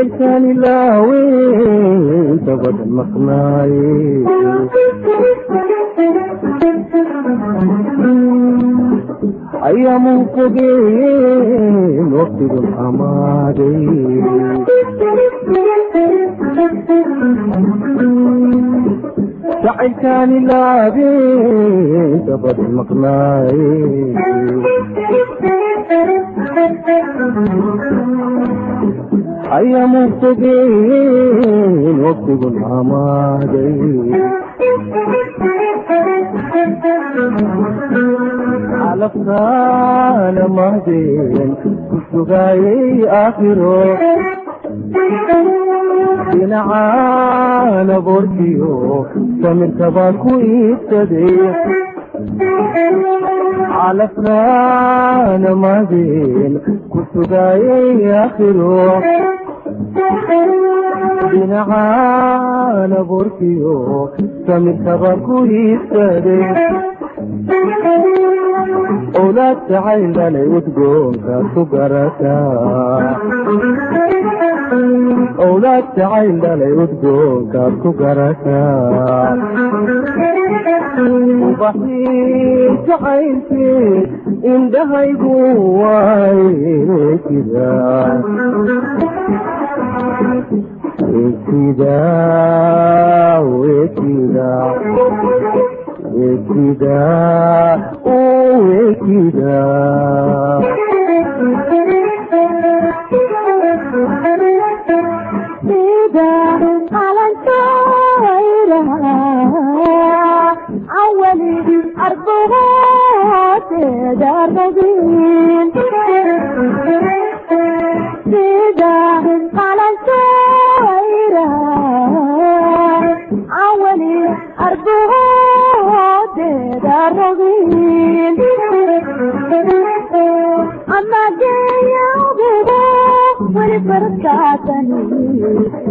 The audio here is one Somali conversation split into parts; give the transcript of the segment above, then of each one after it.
Jacaylkaan ilaawe inta badan maqnaaye. Ayaamuhu fogeeyeen waqtigun xamaaday. Jacaylkaan ilaawe inta badan maqnaaye. Ayaamuhu fogeeyeen waqtigun xamaaday. Calafkaana mahdeen ku sugaayay aakhiro, dhinacaana boorkiyo samirka baa ku iibsaday. Calafkaana mahdeen ku sugaayay aakhiro, dhinacaana boorkiyo samirka baa ku iibsaday. Owlaad jacayl dhalay udgoonkaad ku garataa, owlaad jacayl dhalay udgoonkaad ku garataa. Ubaxii jacaylkii indhahaygu waayne sidaa sidaa wekida wekida wekida. Sida calanka awali arbugoteeda rogin, sida calanka awali arbugoteeda rogin, ama geeyagugo weli barkaatani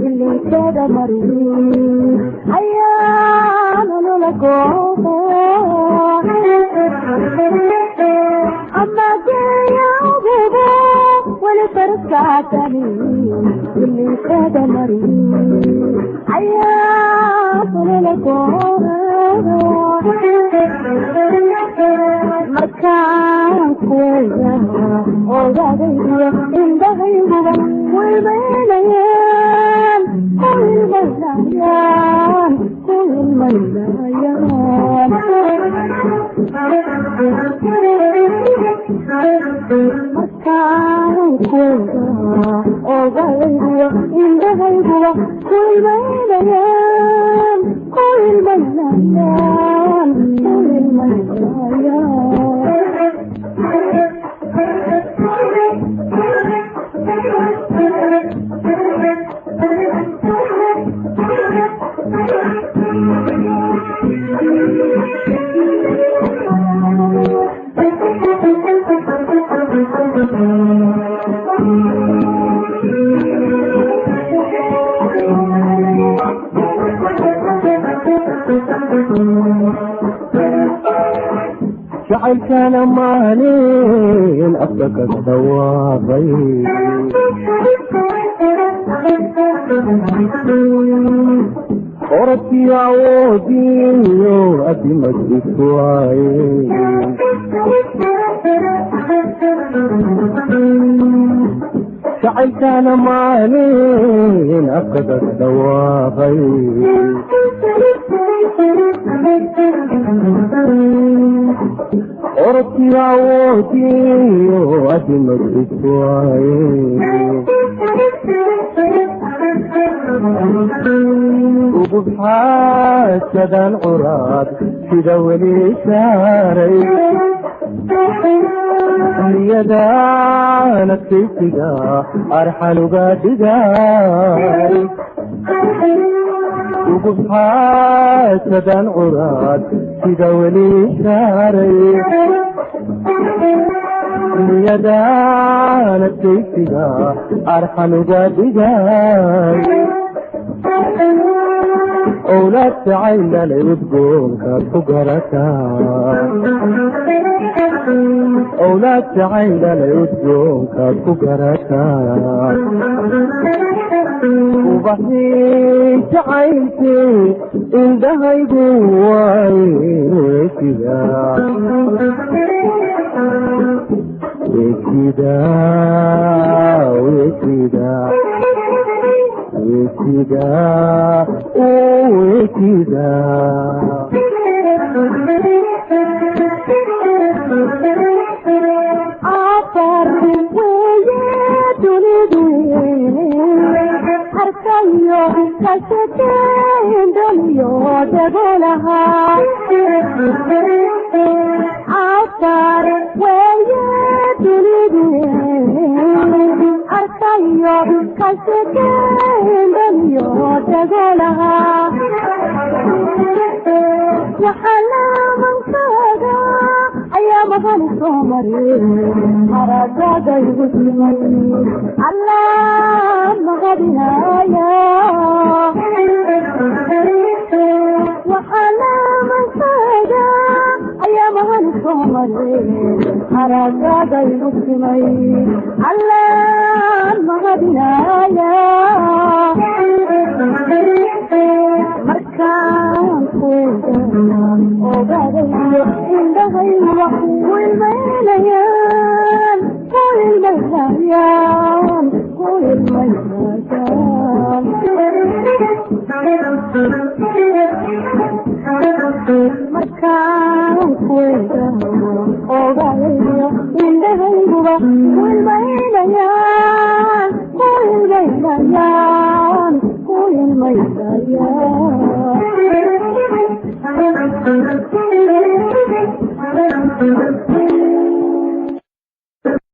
ilinkeda marin ayaa nolola goobo, ama geeyagugo weli barkaatani ilinkeda marin ayaa nolola goobo. Markaan kuwaya ogaadayyo indhahayguba wilmaynayaan, ku ilmaynayaan, ku ilmaynayaan. Markaan kuwaya ogaadayyo indhahayguba ku ilmaynayaan, ku ilmaynayaan, ku ilmaynayaan. Jacaylkaana maalin afka kaga dhawaaqay, orodkii awoodiyo adimad isku waaye. Jacaylkaana maalin afka kaga dhawaaqay, orodkii awoodiyo adimad isku waaye. Ugub xaajadan curaad sida weli saaray, niyadaan adkaysiga arxanuga dhigay. Ugub xaajadan curaad sida weli saaray, niyadaan adkaysiga arxanuga dhigay. Owlaad jacayl dhalay udgoonkaad ku garataa, owlaad jacayl dhalay udgoonkaad ku garataa. Ubaxii jacaylkii indhahaygu waayesidaa wesidaa wesidaa wesidaa wesidaa. Afar weeye dunidu, arkayo kashekeendoliyo dagolaha. Afar weeye dunidu, arkayo kashekeendoliyo dagolaha. Waxaa lamankaaga ayaa mahani soo maray, haragaaga igu simay, Allah mahadinaya. Waxaa lamankaaga ayaa mahani soo maray, haragaaga igu simay, Allah mahadinaya. Markaan ku ogaadayo, indhahayga ku ilmaynayaan, ku ilmaynayaan, ku ilmaynayaan. Markaan ku ogaadayo, indhahayguba ku ilmaynayaan, ku ilmaynayaan, ku ilmaynayaan.